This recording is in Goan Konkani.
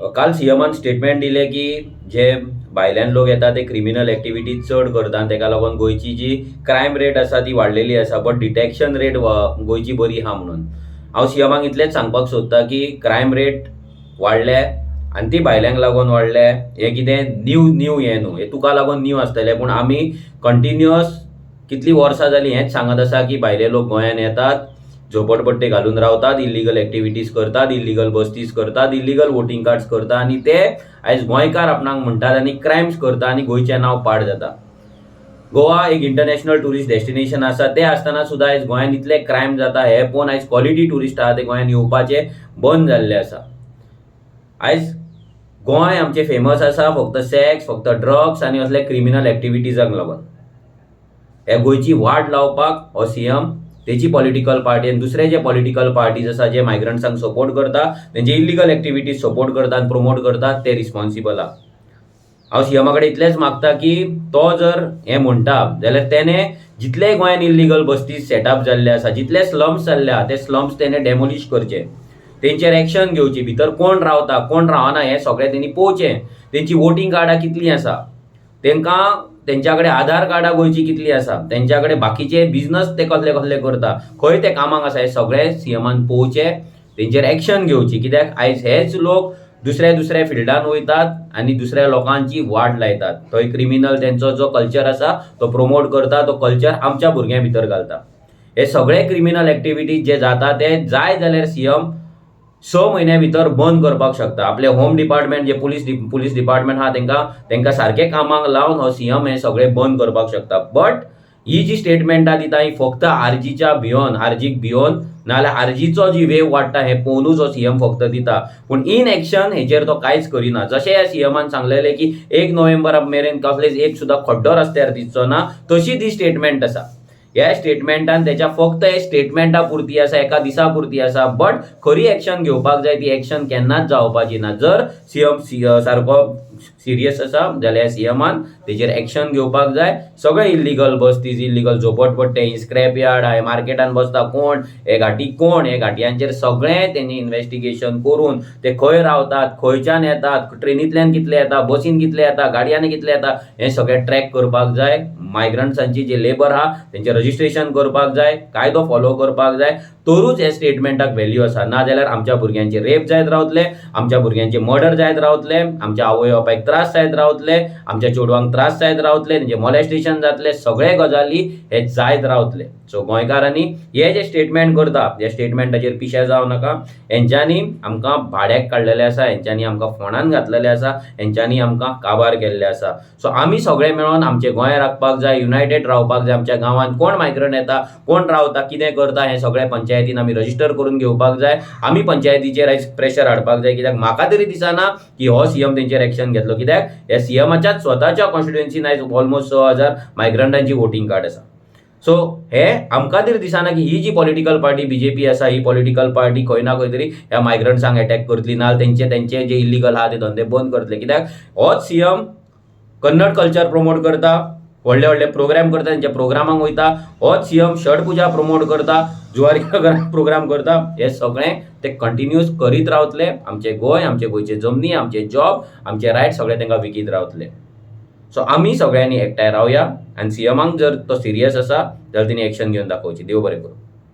काल सीएमान स्टेटमेंट दिलें की जे भायल्यान लोक येता ते क्रिमिनल एक्टिविटीज चड करता आनी ताका लागून गोंयची जी क्रायम रेट आसा ती वाडलेली आसा, बट डिटेक्शन रेट गोंयची बरी आहा म्हणून. हांव सीएमाक इतलेंच सांगपाक सोदता की क्रायम रेट वाडल्या आनी ती भायल्यांक लागून वाडल्या हें कितें न्यू न्यू हें न्हू, हें तुका लागून न्यू आसतलें, पूण आमी कंटिन्युअस कितलीं वर्सां जालीं हेंच सांगत आसा की भायले लोक गोंयांत येतात, झोपडपट्टे घालून रावतात, इल्लिगल एक्टिविटीज करतात, इल्लिगल बस्तीस करतात, इल्लिगल वोटींग कार्ड्स करतात आनी ते आयज गोंयकार आपणाक म्हणटात आनी क्रायम्स करता आनी गोंयचें नांव पाड जाता. गोवा एक इंटरनॅशनल ट्युरिस्ट डेस्टिनेशन आसा, तें आसतना सुद्दां आयज गोंयांत इतले क्रायम जाता हें पळोवन आयज क्वॉलिटी ट्युरिस्ट आहा ते गोंयांत येवपाचे बंद जाल्ले आसा. आयज गोंय आमचें फेमस आसा फक्त सॅक्स, फक्त ड्रग्स आनी असले क्रिमिनल एक्टिविटीजांक लागून. हे गोंयची वाट लावपाक हो सीएम, तेची पॉलिटिकल पार्टी आनी दुसरे जे पॉलिटिकल पार्टीज आसा जे मायग्रंट्सांक सपोर्ट करता, तेंचे इल्लिगल एक्टिविटीज सपोर्ट करता आनी प्रमोट करता, ते रिस्पॉन्सिबल आहा. हांव सीएमा कडेन इतलेंच मागता की तो जर हें म्हणटा जाल्यार तेणें जितले गोंयांत इल्लिगल बस्ती सेटअप जाल्ले आसा, जितले स्लम्स जाल्ले आहा, ते स्लम्स तेणें डेमोलिश करचे, तेंचेर एक्शन घेवची, भितर कोण रावता कोण रावना हें सगळें तेणी पळोवचें, तेंची वोटींग कार्डां कितलीं आसा, तेंकां तेंच्या कडेन आधार कार्डां गोंयचीं कितलीं आसा, तेंच्या कडेन बाकीचे बिजनस ते कसले कसले करता, खंय ते कामाक आसा, हें सगळें सीएमान पळोवचें, तेंचेर एक्शन घेवची. कित्याक आयज हेच लोक दुसऱ्या दुसऱ्या फिल्डान वयतात आनी दुसऱ्या लोकांची वाट लायतात. थंय क्रिमिनल तेंचो जो कल्चर आसा तो प्रमोट करता, तो कल्चर आमच्या भुरग्यां भितर घालता. हे सगळे क्रिमिनल एक्टिविटीज जे जाता ते जाय जाल्यार सीएम 6 म्हयन्या भितर बंद करपाक शकता. आपले होम डिपार्टमेंट जे पुलीस डिपार्टमेंट आहा तेंकां सारकें कामाक लावन हो सीएम हें सगळें बंद करपाक शकता. बट he जी स्टेटमेंटां दिता ही फक्त आरजीच्या भियोन, आरजीक भियोन, नाजाल्यार आरजीचो जी वेव वाडटा हें पळोवनूच हो सीएम फक्त दिता, पूण इन एक्शन हेचेर तो कांयच करिना. जशें ह्या सीएमान सांगलेलें की 1 नोव्हेंबरा मेरेन कसलेच एक सुद्दां खड्डो रस्त्यार दिसचो ना, तशी ती स्टेटमेंट आसा. ह्या स्टेटमेंटान तेच्या फक्त हे स्टेटमेंटा पुरती आसा, एका दिसा पुरती आसा, बट खरी एक्शन घेवपाक जाय ती एक्शन केन्नाच जावपाची ना. जर सीएम सारको सिरियस आसा जाल्यार सीएमान तेजेर एक्शन घेवपाक जाय. सगळे इल्लिगल बस्तीज, इल्लिगल झोपडपट्टे, ही स्क्रॅप यार्ड, हे मार्केटान बसता कोण, हे घाटी कोण, हे घाटयांचेर सगळें तेणी इन्वेस्टिगेशन करून ते खंय रावतात, खंयच्यान येतात, ट्रेनींतल्यान कितले येता, बसीन कितले येता, गाडयांनी कितले येता, हें सगळें ट्रॅक करपाक जाय. मायग्रंट्सांची जे लेबर आहा तेंचें रजिस्ट्रेशन करपाक जाय, कायदो फॉलो करपाक जाय, तरूच हे स्टेटमेंटाक व्हॅल्यू आसा. नाजाल्यार आमच्या भुरग्यांचे रेप जायत रावतले, आमच्या भुरग्यांचे मर्डर जायत रावतले, आमच्या आवय बापायक त्रास जायत रावतले, आमच्या चेडवांक त्रास जायत रावतले, तेंचे मॉलेस्टेशन जातले, सगळे गजाली हे जायत रावतले. सो गोंयकारांनी हे जे स्टेटमेंट करता ह्या स्टेटमेंटाचेर पिशे जावं नाका. हेंच्यांनी आमकां भाड्याक काडलेले आसा, हेंच्यांनी आमकां फोंडान घातलेले आसा, हेंच्यांनी आमकां काबार केल्ले आसा. सो आमी सगळे मेळोन आमचें गोंय राखपाक जाय, युनायटेड रावपाक जाय. आमच्या गांवांत कोण मायग्रंट येता, कोण रावता, कितें करता हें सगळें पंचायतीन आमी रजिस्टर करून घेवपाक जाय. आमी पंचायतीचेर आयज प्रेशर हाडपाक जाय, कित्याक म्हाका तरी दिसना की हो सीएम तेंचेर एक्शन घेतलो, कित्याक ह्या सीएमाच्याच स्वताच्या कॉन्स्टिट्युएन्सीन आयज ऑलमोस्ट 6000 मायग्रंटांची वोटींग कार्ड आसा. सो हे आमकां तरी दिसना की ही जी पॉलिटिकल पार्टी बीजेपी आसा ही पॉलिटिकल पार्टी खंय ना खंय तरी ह्या मायग्रंट्सांक एटॅक करतली, ना तेंचे तेंचे जे इल्लिगल आहा ते धंदे बंद करतले. कित्याक होच सीएम कन्नड कल्चर प्रमोट करता, व्हडले व्हडले प्रोग्राम करता, तेंच्या प्रोग्रामांक वयता. होच सीएम छठ पुजा प्रमोट करता, जुवारी प्रोग्राम करता. हे सगळें ते कंटिन्यूस करीत रावतले. आमचें गोंय, आमचे गोंयचे जमनी, आमचे जॉब, आमचे रायट सगळे तांकां विकीत रावतले. सो आमी सगळ्यांनी एकठांय रावया आनी सीएमाक जर तो सिरियस आसा जाल्यार तेणी एक्शन घेवन दाखोवची. देव बरें करूं.